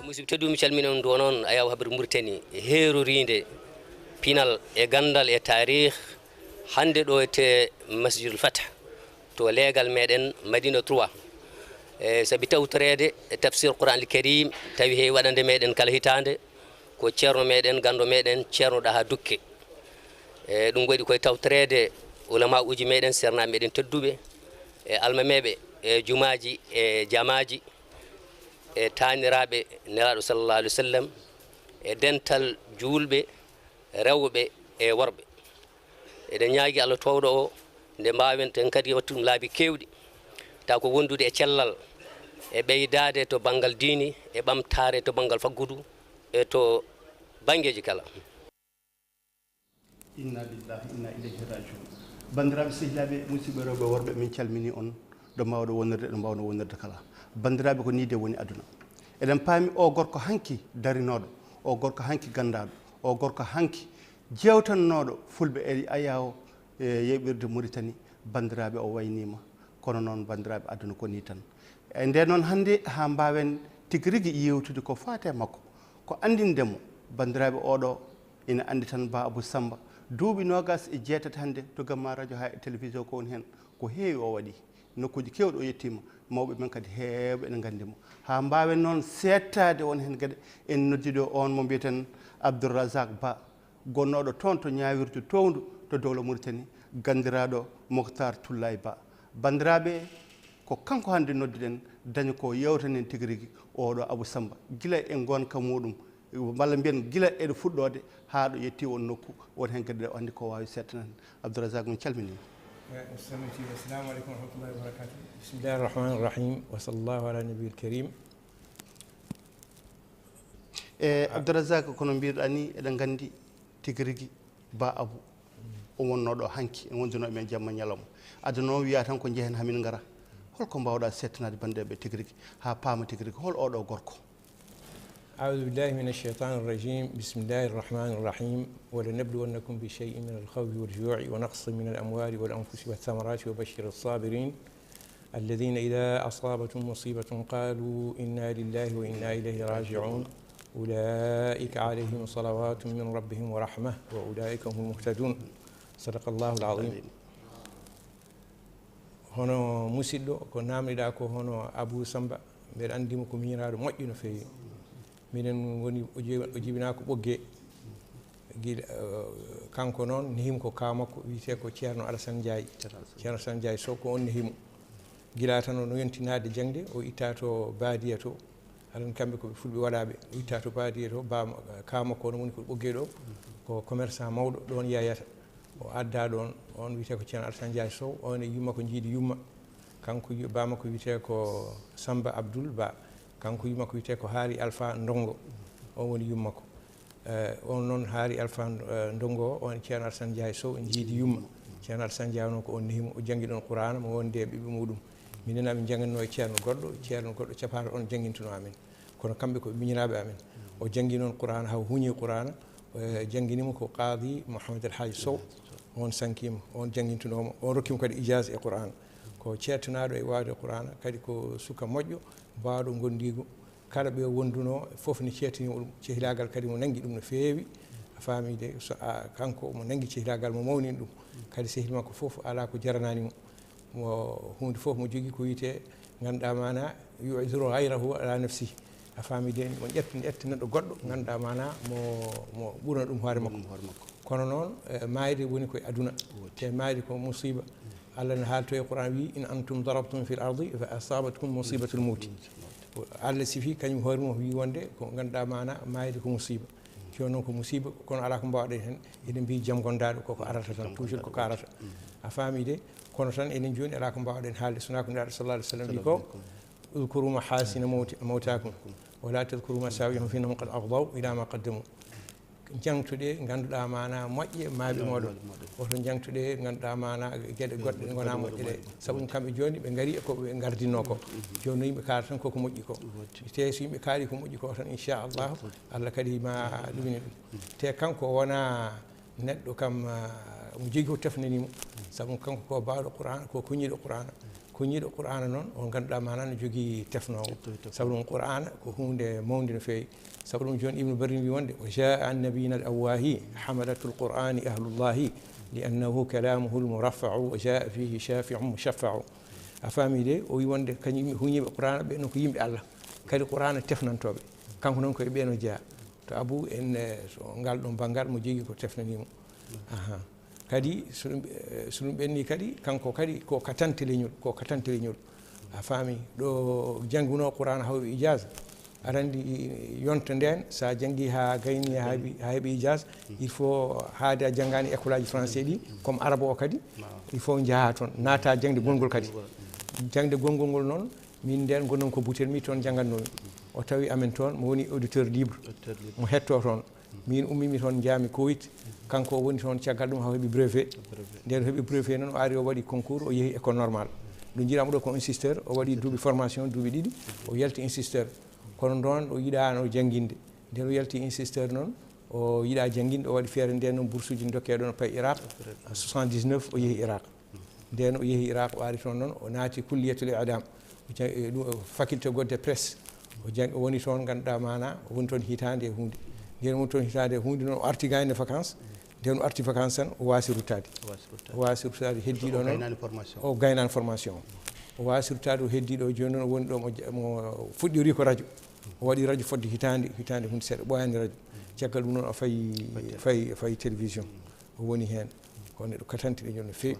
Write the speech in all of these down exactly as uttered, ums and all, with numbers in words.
Musidɓe tedduɓe, mi calmini on, ndu onon Ayaawo Haɓre Muritani, heeroriinde pinal e ganndal e taarih, hannde ɗo e te Masjidul Fath, to leegal meɗen Madina trois. E sabi tawtoreede e tafsir Qur'an al Karim, tawi heewi waɗande meɗen kala hitaande, ko ceerno meɗen, ganndo meɗen, Ceerno Ɗaha Dukke. E ɗum waɗi koye tawtoreede ulama'uuji meɗen, seernaaɓe meɗen tedduɓe, e almameeɓe, e jumaaji, e jamaaji, e taaniraaɓe Nelaaɗo sallallahu alaihi wasallam, e dental juulɓe, rewɓe e worɓe. Eɗen ñaagi Allah toowɗo o, nde mbaawen ten kadi wattu ɗum laabi keewɗi, taw ko wondude e cellal, e ɓeydaade to banngal diini, e ɓamtaare to banngal faggudu, e to banngeeji kala. Inna lillahi, inna ilayhi rajiun. Banndiraaɓe sehilaaɓe, musidɓe rewɓe e worɓe, min calminii on ɗo mbaawɗo wonirde, ɗo mbaawno wonirde kala. Banndiraaɓe, ko nii de woni aduna. Eɗen paami o gorko hanki darinooɗo, o gorko hanki ganndaaɗo, o gorko hanki jeewtannooɗo Fulɓe e Ayaawo e yeɓirde Muritani. Banndiraaɓe, o wayniima. Kono noon, banndiraaɓe, aduna ko nii tan. E ndeen noon, hannde, haa mbaawen tigi rigi yeewtude ko faati e makko, ko anndinde mo, banndiraaɓe, oɗo ina anndi tan Ba Abou Samba. Duuɓi noogaas e jeetati hannde to Gamma Radio haa e télévision ko woni heen, ko heewi o waɗi. Nokkuuji keewɗi o yettiima, mawɓe men kadi heewɓe ene nganndi mo. Haa mbaawen noon seettaade on heen geɗe, en noddi ɗo oon mo mbiyeten Abdoul Razak Ba, gonnooɗo toon to ñaawirdu toowndu to dowla Muritani, ganndiraaɗo Moktar Tullaay Ba. Banndiraaɓe, ko kanko hannde nodduɗen, daña ko yewtanen tigi rigi oɗo Abou Samba, gila e ngonka muɗum, walla mbiyen gila e ɗo fuɗɗoode haa ɗo yetti on nokku, on heen kadi o anndi ko waawi seettanen. Abdoul Razak, min calminii. Assalamu aleykum wa rahmatullahi wa barakatuh. Bismillahi rahmani rahim. Wa sallallahu ala nabiyil karim. E Abdoul Razak, kono mbiruɗaa ni, eɗen nganndi tigi rigi Ba Abou, o wonnoo ɗo hanki, en wondunoo e men jamma ñalawma. Aduna o wiyaa tan ko njehen haa min ngara. Holko mbaawɗaa seettanaade banndiraaɓe tigi rigi, haa paama tigi rigi hol oɗo gorko? أعوذ بالله من الشيطان الرجيم. بسم الله الرحمن الرحيم. ولنبلونكم بشيء من الخوف والجوع ونقص من الأموال والأنفس والثمرات وبشر الصابرين الذين إذا أصابتهم مصيبة قالوا إنا لله وإنا إليه راجعون. أولئك عليهم صلوات من ربهم ورحمة وأولئك هم المهتدون. صدق الله العظيم. Hono musidɗo ko namdiɗa ko hono Abou Samba, mbeɗa anndi mo ko miñiraaɗo moƴƴo no feewi. Minen woni o jibinaa ko Ɓoggee. Gila kanko noon, nehimo ko kaaw makko wiyetee ko Ceerno Alassane Ndiaye. Ceerno Alassane Ndiaye Sow ko on nehimo. Gila tan o no yonti naatde jaŋde, o itta to Baadiya to. Aɗa anndi kamɓe ko ɓe Fulɓe waɗaaɓe. O itta to Baadiya to, kaaw makko o no woni ko Ɓoggee ɗo, ko commerçant mawɗo ɗoon yayata. O adda ɗoon, oon wiyetee ko Ceerno Alassane Ndiaye Sow, oon e yumma ko Jiidi Yumma. Kanko ba makko wiyetee ko Samba Abdoul Ba. Kanko yumma ko wiyetee ko Haari Alfa Ndongo. Oon woni yumma ko. Oon noon Haari Alfa Ndongo o, oon e Ceerno Alassane Ndiaye Sow, Jiidi Yumma. Ceerno Alassane Ndiaye noon ko oon nehimo, o janngi ɗoon Quraana, mo wondi e ɓiɓɓe muɗum. Minen amin njanngatnoo e ceerno goɗɗo, ceerno goɗɗo capato oon janngintunoo amin. Kono kamɓe ko miñiraaɓe amen. O janngi noon Quraana, haa o huñi Quraana, o janngini mo ko Qaadi Mouhamed El Hadj Sow. Oon sankiima, oon janngintunoo mo, oon rokki mo kadi ijaaza e Quraana. Ko ceertinaaɗo e waawde Quraana, kadi ko suka moƴƴo, baawɗo ngonndiigu. Kala ɓe wondunoo fof ne ceertini mo ɗum, cehilaagal kadi mo nanngi ɗum no feewi. A faami de, so a, kanko mo nanngi cehilaagal, mo mawnini ɗum. Kadi sehil makko fof alaa ko jaranaani mo. Mo huunde fof mo jogii ko wiyetee ngannduɗaa maanaa yu'thiru ghayrahu ala nafsihi. A faami de, mo ƴetti, ƴetti neɗɗo goɗɗo ngannduɗaa maanaa mo, mo ɓurna ɗum hoore makko. Kono noon, e, maayde woni koye aduna. Te maayde ko musiiba. Allah ne haalto e Qur'an wi, in antum darabtum fil ardi fa asabatkum musibatul mawti. Allah sifi kañum hoore mum wi wonde ko ngannduɗaa maanaa maayde ko musiiba. Jooni noon ko musiiba, kono alaa ko mbaawɗen heen. Eɗen mbiyi jam gondaaɗo koko arata tan, toujours koko arata. A faami de? Kono tan enen jooni alaa ko mbaawɗen haalde, so wonaa ko Nelaaɗo sallallahu alaihi wasallam wi ko, udkuru mahasina mawti-, mawtakum, wala tadkuru masawihum fa innahum qad afdaw ila ma qaddamu. Njaŋtuɗe ngannduɗaa maanaa moƴƴe maaɓe mooɗon. Woto njaŋtuɗe ngannduɗaa maanaa geɗe goɗɗe ngonaa moƴƴe ɗe. Sabu ɗum kamɓe jooni ɓe ngarii e ko ɓe ngardinnoo ko. Jooni no yimɓe kaalata tan koko moƴƴi ko. Te so yimɓe kaalii ko moƴƴi ko tan, inchallahu, Allah kadi ma ɗumini ɗum. Te kanko wonaa neɗɗo kam, ah, mo jogii ko tefnanii mo. Sabu kanko ko baawɗo Qur'aana, ko kuñiiɗo Qur'aana, Huñiiɗo Qur'aana noon, on ngannduɗaa maanaa no jogii tefnoowo. Sabu ɗum Qur'aana ko huunde mawnde no feewi. Sabu ɗum jooni Ibnu Barri wi wonde, "Wa jaa an nabiyina al awwahi hamalatu al Qur'ani ahlullahi li annahu kalamuhu al muraffa'u wa jaa fihi shafi'un mushaffa'u." A faami de, o wi wonde kañum yimɓe huñiiɓe Qur'aana ɓe noon ko yimɓe Allah. Kadi Qur'aana tefnantooɓe. Kanko noon ko e ɓe no jeyaa. To Abu en, eh, so ngal ɗon banngal mo jogii ko tefnanii mo. Aha. Kadi so ɗum, eh, so ɗum ɓenni kadi, kanko kadi ko katante leñol, ko katante leñol. A faami, ɗo janngunoo Qur'aana haw ijaaza, aɗa anndi yonta ndeen, so a janngii haa gayni, haa heɓi, haa heɓi ijaaza, il faut haade a janngaani école aji français ɗi, comme arabo o kadi, il faut njahaa toon, naata jaŋde gonngol kadi. Jaŋde gonngol ngol noon, min ndeen ngonnon ko Butel mi toon janngatnoomi. O tawi amen toon, mo woni auditeur libre, mo hettoo toon. Min ummimi toon, njaami Koweït. Kanko o woni toon caggal ɗum, haa o heɓi brevet. Nden o heɓi brevet noon, o ari o waɗi concours, o yehi école normale. Ɗo njiɗaamo ɗo ko Institut, o waɗi duuɓi formation, duuɓi ɗiɗi, o yalti Institut. Kono ɗoon o yiɗaano jannginde. Nden o yalti Institut noon, o yiɗaa jannginde, o waɗi feere nden noon boursuuji dokkeeɗo no payi Irak. Soixante-dix-neuf o yehi Irak. Nden o yehi Irak, o ari toon noon, o naati kulliyatul i'lam. O jang-, e ɗum, faculté godde presse. O jang-, o woni toon, ngannduɗaa maanaa, o woni toon hitaande e huunde. Nden o woni toon hitaande e huunde noon, o arti gayne vacances. Nden o arti vacances tan, o waasi ruttaade. O waasi ruttaade. O waasi ruttaade, heddiiɗo noon. O gaynaani formation. O gaynaani formation. O waasi ruttaade, o heddiiɗo, jooni noon o woni ɗo mo ja-, mo fuɗɗori ko radio. O waɗi radio fodde hitaande, hitaande huunde seeɗa, ɓooyaani radio. Caggal ɗum noon o fayi, fayi, fayi télévision. O woni heen. Ko neɗɗo katante leñol no feewi.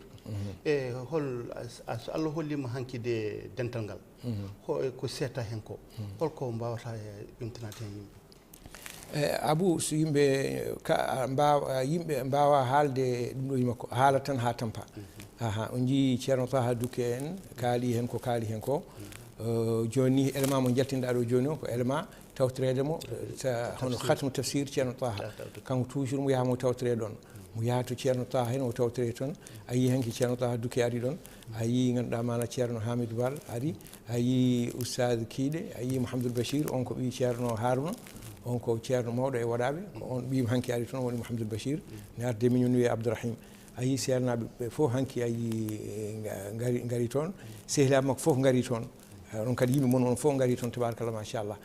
E hol, a, so Allah holliima hanki de dental ngal, ho-, e ko seeta heen ko, holko mbaawata e yomtinaade heen yimɓe? E, Abu, so yimɓe ka, mbaawa, yimɓe mbaawa haalde ɗum ɗo yima ko, haala tan haa tampa. Aha, on njii Ceerno Taha Dukke en, kaali heen ko kaali heen ko. Eh, jooni ni, élément mo njaltinɗaa ɗo jooni o, ko élément tawtoreede mo, sa-, hono khatmu tafsir Ceerno Taha. Kanko toujours mo yaha mo tawtoree ɗoon. Mo yaha to Ceerno Taha heen, o tawtoree toon. A yii hanki Ceerno Taha Dukke ari ɗoon. A yii, ngannduɗaa maanaa, Ceerno Hamidou Bal ari. A yii Oustaz Kiiɗe. A yii Mouhamadoul Bachir, on ko ɓii Ceerno Haruna. On ko Ceerno mawɗo e waɗaaɓe. Ko on ɓii hanki ari toon, woni Mouhamadoul Bachir. Ne arde miñum wiyee Abdourahim. A yii seernaaɓe ɓe fof hanki a yii, eh, nga-, ngari, ngari toon. Sehilaaɓe makko fof ngari toon. Eh, onon kadi yimɓe mon on fof ngari toon, tabarakallah, machallah.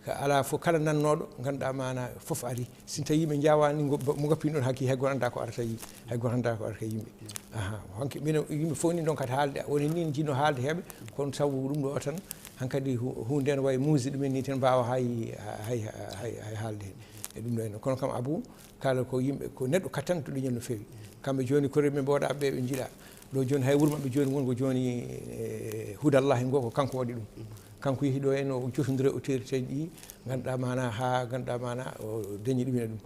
Ka alaa fof, kala nannooɗo, ngannduɗaa maanaa fof ari. Sinno tawi yimɓe njaawaani ngo-, mo ngappini ɗoon hakkille, hay gooto anndaa ko arata e yimɓe, hay gooto anndaa ko arata e yimɓe. Aha, hanki minen yimɓe fof ni ndonkata haalde, woni ni njiɗno haalde heɓe, kono sabu ɗum ɗo tan, hankadi hu-, huunde no wayi muusi ɗumen ni tan, mbaawa hay, hay, hay, hay haalde heen. E ɗum ɗo en. Kono kam Abu, kala ko yimɓe, ko neɗɗo kattanɗo leñol no feewi. Kamɓe jooni ko rewɓe mboɗa ɓe ɓe njiɗa. Ɗo jooni hay wuro maɓɓe jooni won ko jooni, eh, Hudallahi ngo ko kanko waɗi ɗum. Kanko yehi ɗo en o jotondire o teeri teeƴi ɗi, ngannduɗaa maanaa haa ngannduɗaa maanaa o dañi ɗum ene ɗum.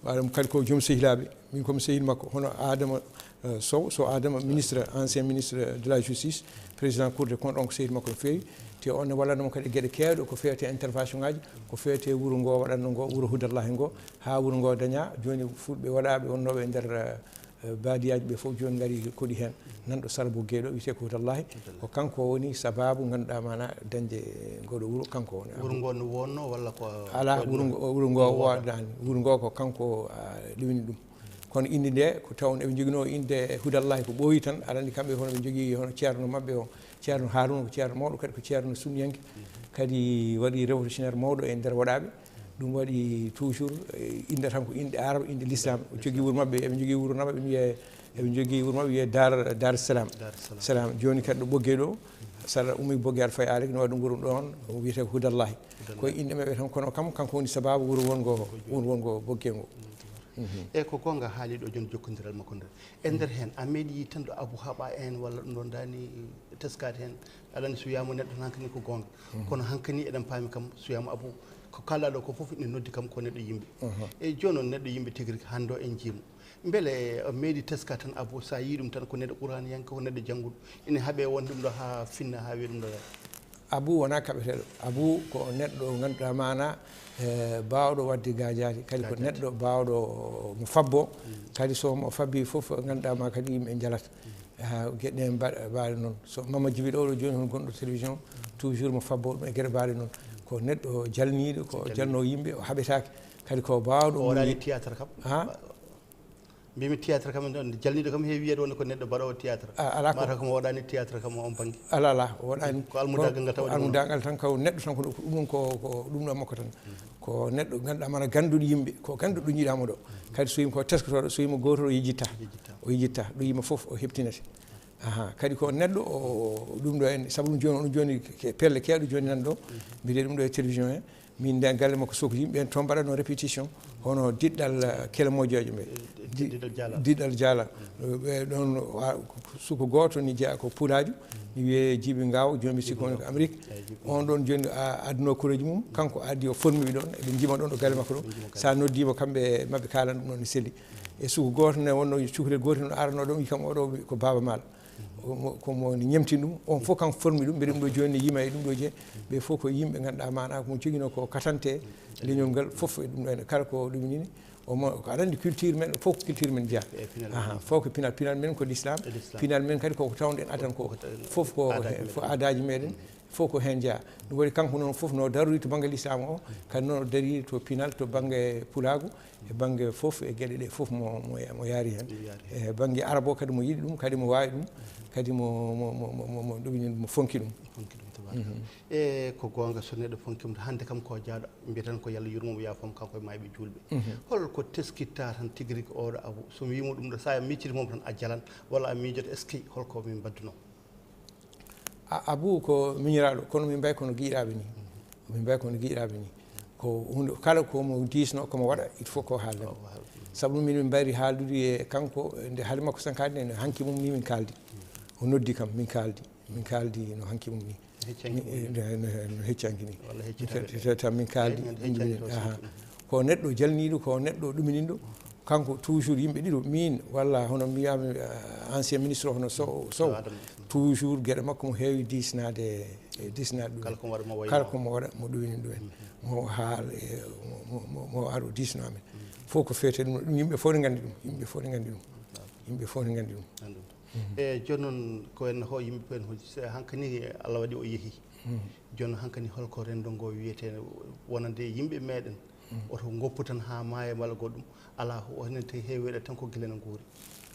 Waɗa ɗum kadi ko joom sehilaaɓe, min ko mi sehil makko, hono Adama, eh, Sow, Sow Adama, ministre, ancien ministre de la justice, président cour des comptes, on ko sehil makko no feewi. Te on ne wallanno mo kadi e geɗe keewɗe ko feewte intervention ngaji, ko feewte wuro ngo waɗanno ngo, wuro Hudallahi ngo, haa wuro ngo daña. Jooni fulɓe waɗaaɓe wonnooɓe e nder, eh, eh, baadiyaaji ɓe fof jooni ngari koɗi heen. Nanɗo Sara Boggeeɗo wiyetee ko Hudallahi. Ko kanko woni sabaabu ngannduɗaa maanaa dañde ngoɗo wuro, kanko woni. Wuro ngo no wonno walla ko? Alaa, ko wuro ngo, wuro ngo waɗa? Waɗaani. Wuro ngo ko kanko, ah, lewini ɗum. Kono innde nde ko tawon eɓe njoginoo innde Hudallahi ko ɓooyi tan. Aɗa anndi kamɓe hono ɓe njogii hono ceerno maɓɓe o, Ceerno Haruna ko ceerno mawɗo, kadi ko ceerno sunniyanke. Kadi waɗi révolutionnaire mawɗo e nder waɗaaɓe. Ɗum waɗi toujours, eh, innde tan ko inɗe arab, inɗe l'islam. O jogii wuro maɓɓe, eɓe njogii wuro maɓɓe, ɓe wiyee, eɓe njogii wuro maɓɓe wiyee Dar, Dar Salam. Dar Salam. Salam. Jooni kadi ɗo Ɓoggee ɗo, Sara Ummi Boggee Alfay Aali, no waɗi wuro ɗoon, o wiyetee ko Hudallahi. Hudallahi. Ko e inɗe maɓɓe tan, kono kam, kanko woni sabaabu wuro wongo, won-, wongo Boggee ngo. Mhm. E ko goonga haali ɗo jooni jokkondiral makko ngal. E nder heen, a meeɗi yiide tan ɗo Abu haɓa en walla ɗum ɗoon daani teskaade heen? Aɗa anndi so wiyaama neɗɗo tan hankani ko goonga. Mhm. Kono hankani eɗen paami kam so wiyaama Abu, ko kaalɗaa ɗo ko fof ene noddi kam ko neɗɗo yimɓe. Mhm. E jooni noon neɗɗo yimɓe tigi rigi hannde o en njii mo. Mbele a meeɗi teskaade tan Abu, so a yii ɗum tan ko neɗɗo quraaniyanke, ko neɗɗo jannguɗo, ene haɓee won ɗum ɗo haa finna, haa wiya ɗum ɗo yaaha? Abu wonaa kaɓeteeɗo. Abu ko neɗɗo ngannduɗaa maanaa, eh, baawɗo waɗde gaajaari. Kadi ko neɗɗo baawɗo mo fabbo. Mm. Kadi so mo fabbi fof, ngannduɗaa ma kadi yimɓe njalata. Mm. Haa geɗe ɗe mba-, mbaali noon. So Mama Jibi ɗo, ɗo jooni, hono gonɗo télévision, toujours mo fabbo ɗum e geɗe mbaali noon. Ko neɗɗo jalniiɗo, ko jalnoo yimɓe, o haɓetaake. Kadi ko baawɗo. O waɗaani théâtre kam? Ha? Mbimi théâtre kam, jalniiɗo kam heewi wiyeede wonde ko neɗɗo baɗoowo théâtre. Ala ko mata ko mo waɗani théâtre kam on bannge. Ala ala, o waɗani. Ko almudaagal ngal taw waɗi ɗum. Almudaagal tan, kaw neɗɗo tan ko ɗum, ɗum ko, ko ɗum ɗo makko tan. Ko neɗɗo ganduɗa mana ganduɗo yimɓe, ko ganduɗo yiɗamo ɗo. Kadi so yima ko teskotooɗo, so yima goto o yejjitta. O yejjitta. Ɗo yima fof o heptinete. Aha, kadi ko neɗɗo o, ɗum ɗo en, sabu ɗum joni, oɗon joni ke-, pelle kewɗe joni nan ɗo. Mbiɗe ɗum ɗo e télévision he. Min nden galle makko, soko yimɓe en toon mbaɗatno répétition, hono diɗɗal, eh, kele moƴƴojo ɓe. Di-, diɗɗal jaala. Diɗɗal jaala. Ɓe ɗon, wa-, suko gooto ni jeyaa ko Pulaajo, ni wiyee Jibi Ngaaw, jooni mi sikki woni ko Amérique. On ɗon jooni a-, adduno kureeji mum, kanko addi o formi ɓe ɗon, eɓe njima ɗon ɗo galle makko ɗo. Sa noddiima kamɓe, maɓɓe kaalana ɗum ɗon ne selli. E suko gooto ne wonno cukalel gootel no arano ɗon, wi kam oɗo ko Baaba Maal. O mo-, ko mo woni ñemti ɗum, on fof kanko formi ɗum, mbeɗa ɗum ɗo jooni ne yima e ɗum ɗo je, ɓe fof ko yimɓe ganduɗa mana ko mo jogino ko katante leñol ngal fof e ɗum ɗo ene kala ko ɗum nini, o mo, ko aɗa andi culture men, fof ko culture men jeeya. Aha, fof ko pinal, pinal men ko l'islam, pinal men kadi koko tawɗen adan ko, fof ko, fof aadaji meɗen, fof ko heen jeyaa. Ɗum waɗi kanko noon fof no darori to bannge lislaam o, kadi noon o dariri to pinal, to bannge pulaagu, e bannge fof, e geɗe ɗe fof mo, mo, mo yaari heen. E bannge arab o kadi mo yiɗi ɗum, kadi mo waawi ɗum, kadi mo, mo, mo, mo, mo, mo ɗum, mo fonki ɗum. Fonki ɗum, tabaraka. E ko goonga, so neɗɗo fonki ɗum, hannde kam ko jaaɗo, mbiyeten ko Yalla yurmo mo, yaafo mo, kanko e maayɓe juulɓe. Hol ko teskitta tan tigi rigi oɗo abu, so mi wiimo ɗum ɗo, sa micciti mom tan a jalan, walla a miijoto, est-ce que hol ko min mbaddunoo? A-, Abou ko miñiraaɗo, kono min mbayi kono giɗaaɓe ni. Min mbayi kono giɗaaɓe ni. Ko hunde kala ko mo diisno, ko mo waɗa, il faut ko haalda. Sabu min, min mbayri haaldude e kanko, nde haali makko sankaade, nde hanki mum ni min kaaldi. O noddi kam, min kaaldi. Min kaaldi no hanki mum ni. Hecci hanki mum ni. Mi-, eh, no, no, no hecci hanki ni. Walla hecci tan, tan min kaaldi. Hecci hanki to aha. Ko neɗɗo jalniiɗo, ko neɗɗo ɗumininɗo. Kanko toujours yimɓe ɗiɗo, min walla hono mbiyami, eh, ancien ministre o hono Sow, Sow. Sow Adama. Toujours geɗe makko mo heewi disnaade, e disnaade ɗum. Kala ko mo waɗa mo wayno. Kala ko mo waɗa mo ɗumini ɗum en. Mo haal, e mo, mo, mo, mo aro disno amen. Fof ko feete ɗum, ɗum yimɓe fof ne nganndi ɗum. Yimɓe fof ne nganndi ɗum. Yimɓe fof ne nganndi ɗum. Nganndi ɗum. E jooni noon, ko en ho-, yimɓe ko en hojji. Se hankani Allah waɗi o yehi. Jooni hankani holko renndo ngo wiyetee wonande yimɓe meɗen? Oto ngoppu tan haa maaya walla goɗɗum. Alaa, o henen te heeweɗe tan ko gila no nguuri.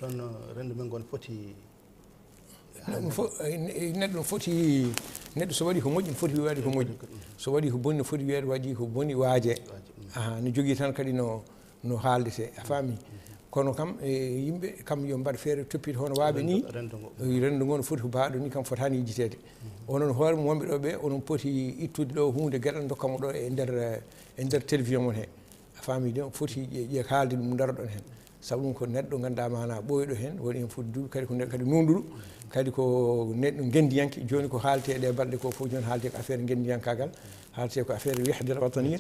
Ɗon, eh, renndo men ngo no foti. Neɗɗo fo-, eh, ne-, neɗɗo no foti, neɗɗo so waɗi ko moƴƴi, no foti wiyaade ko moƴƴi. So waɗi ko boni, no foti wiyaade waɗi ko boni, waaje. Aha, no jogii tan kadi no no haaldetee, a faami? Kono kam, e, yimɓe kam yo mbaɗ feere toppito hono waaɓe ni. Renndo, renndo ngo. E, renndo ngo no foti ko baaɗo ni, kam fotaani yejjiteede. Onon hoore mum wonɓe ɗo ɓe, onon poti ittude ɗo huunde geɗal, ndokka mo ɗo e nder, e nder télévision mon he. A faami de, foti ƴe-, ƴe haalde ɗum, ndaroɗon heen. Sabu ɗum ko neɗɗo ngannduɗaa maanaa ɓooyɗo heen, woni heen foti duuɓi, kadi ko neɗɗo kadi nuunɗuɗo, kadi ko neɗɗo ngenndiyanke. Jooni ko haaletee ɗe balɗe ko fof, jooni haaletee ko affaire ngenndiyankaagal. Haaletee ko affaire wahda al wataniya.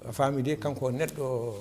A faami de, kanko neɗɗo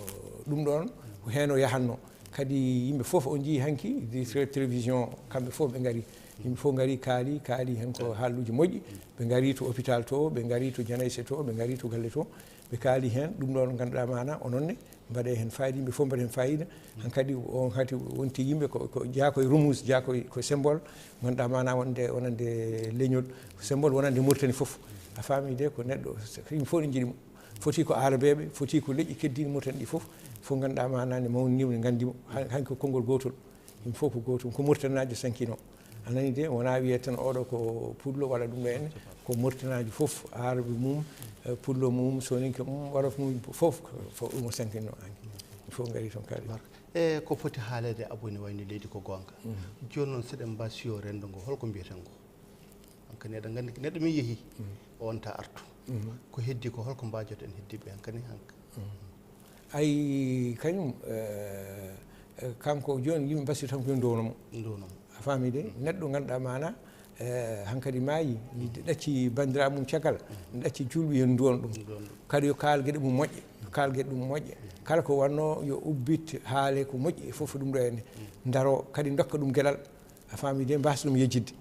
ɗum ɗoon, ko heen o yahatnoo. Kadi yimɓe fof on njii hanki, directeur télévision, kamɓe fof ɓe ngari. Yimɓe fof ngari, kaali, kaali heen ko haalluuji moƴƴi. Ɓe ngari to hôpital to, ɓe ngari to Janayse to, ɓe ngari to galle to. Ɓe kaali heen ɗum ɗoon ngannduɗaa maanaa, onon ne, mbaɗee heen faayiida, yimɓe fof mbaɗa heen faayiida. Hankadi on, hankadi wonti yimɓe ko, ko jeyaa ko e rumuus, jeyaa ko e, ko symbole, ngannduɗaa maanaa wonande, wonande leñol, ko symbole wonande Mauritanie fof. A faami de, ko neɗɗo, yimɓe fof ne njiɗi mo. Foti ko aarabeeɓe, foti ko leƴƴi keddiiɗi Mauritanie ɗi fof, fof ngannduɗaa maanaa ne mawniniima, ne nganndi mo. Han-, hanki ko konngol gootol. Yimɓe fof ko gootum, ko Muritaninaajo sankinoo. A nanii de, wonaa wiyee tan oɗo ko pullo walla ɗum ɗo en, ko Muritaninaajo fof, aarabe mum, eh, pullo mum, soninke mum, wolof mum, fof, fof ɗum o sankinoo. Yimɓe fof ngarii toon kaali. Barka. E ko foti haaleede, Abou, ene wayi no leydi ko goonga. Jooni noon, so eɗen mbasiyo renndo ngo, holko mbiyeten ngo? Hankadi eɗen nganndi neɗɗo min yehi, o wonta artu. Ko heddi ko, holko mbaajoto en heddiiɓe hankadi hank-? Ay, kañum, eh, eh, kanko jooni yimɓe mbasiyoo tan ko yo nduwno mo. Nduwno mo. A faami de? Neɗɗo ngannduɗaa maanaa, eh, hankadi maayi, mi ɗacci banndiraaɓe mum caggal, mi ɗacci juulɓe yo nduwno ɗum. Nduwno ɗum. Kadi yo kaal geɗe mum moƴƴe, yo kaal geɗe mum moƴƴe. Kala ko wannoo yo ubbit haale ko moƴƴi e fof ɗum ɗo henne. Ndaroo, kadi ndokka ɗum geɗal. A faami de? Mbaasa ɗum yejjitde.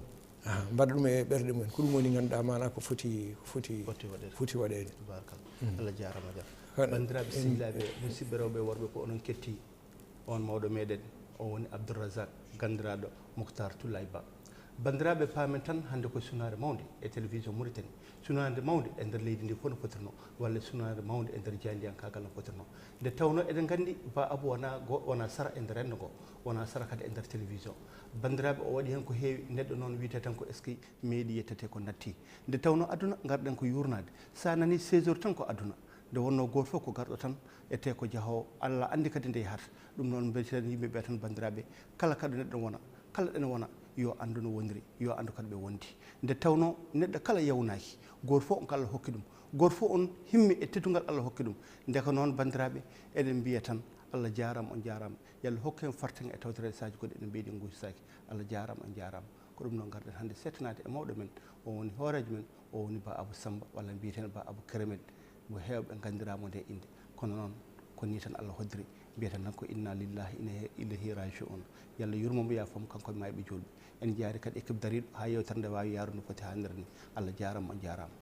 Aha, mbaɗa ɗum e ɓerɗe mumen. Ko ɗum woni ngannduɗaa maanaa ko foti, ko foti, foti waɗeede. Foti waɗeede. Tabarakallah. Allah jaaraama, a jaaraama. Banndiraaɓe sehilaaɓe, musidɓe rewɓe e worɓe, ko onon ketti on mawɗo meɗen. O woni Abdourazak, ganndiraaɗo Moctar Toulaye Ba. Banndiraaɓe, paamen tan hannde ko sunaare mawnde e télévision Mauritanie, sunaare mawnde e nder leydi ndi fof no fotirno, walla sunaare mawnde e nder jaayndiyankaagal no fotirno. Nde tawno eɗen nganndi Ba Abou wona go, wona sara e nder renndo ngo, wona sara kadi e nder télévision. Banndiraaɓe, o waɗi heen ko heewi, neɗɗo noon wiyetee tan ko est-ce que meeɗi yettetee ko natti. Nde tawno aduna ngarɗen ko yuurnaade, so a nanii seize heures tan ko aduna. Nde wonnoo gooto fof ko garɗo tan, etee ko jahoowo, Allah anndi kadi nde yahata. Ɗum noon mbeltiren yimɓe ɓe tan, banndiraaɓe, kala kaɗo neɗɗo wona, kala ɗen wona, yo anndu no woniri, yo anndu kadi ɓe wondi. Nde tawno neɗɗo kala yawnaaki, gooto fof on ko Allah hokki ɗum, gooto fof on himmi e teddungal Allah hokki ɗum. Nde ko noon, banndiraaɓe, eɗen mbiya tan Allah jaaraama, on jaaraama. Yo Allah hokku en fartaŋŋe e tawtoreede saaji goɗɗi eɗen mbiya ɗi nguusisaaki. Allah jaaraama, on jaaraama. Ko ɗum noon ngarɗen hannde settanaade e mawɗo men, o woni hooreejo men, o woni Ba Abou Samba, walla mbiyeten Ba Abou Keremen, mo heewɓe nganndiraa mo nde innde. Kono noon, ko nii tan Allah hoddiri, mbiyeten tan ko inna lillahi inna ilayhi raji'un. Yo Allah yurmo mo, yaafo mo, kanko e maayɓe juulɓe. En njaari kadi équipe dariiɗo haa yeewtere nde waawi yaarude no foti haanirde ni. Allah jaaraama, on jaaraama.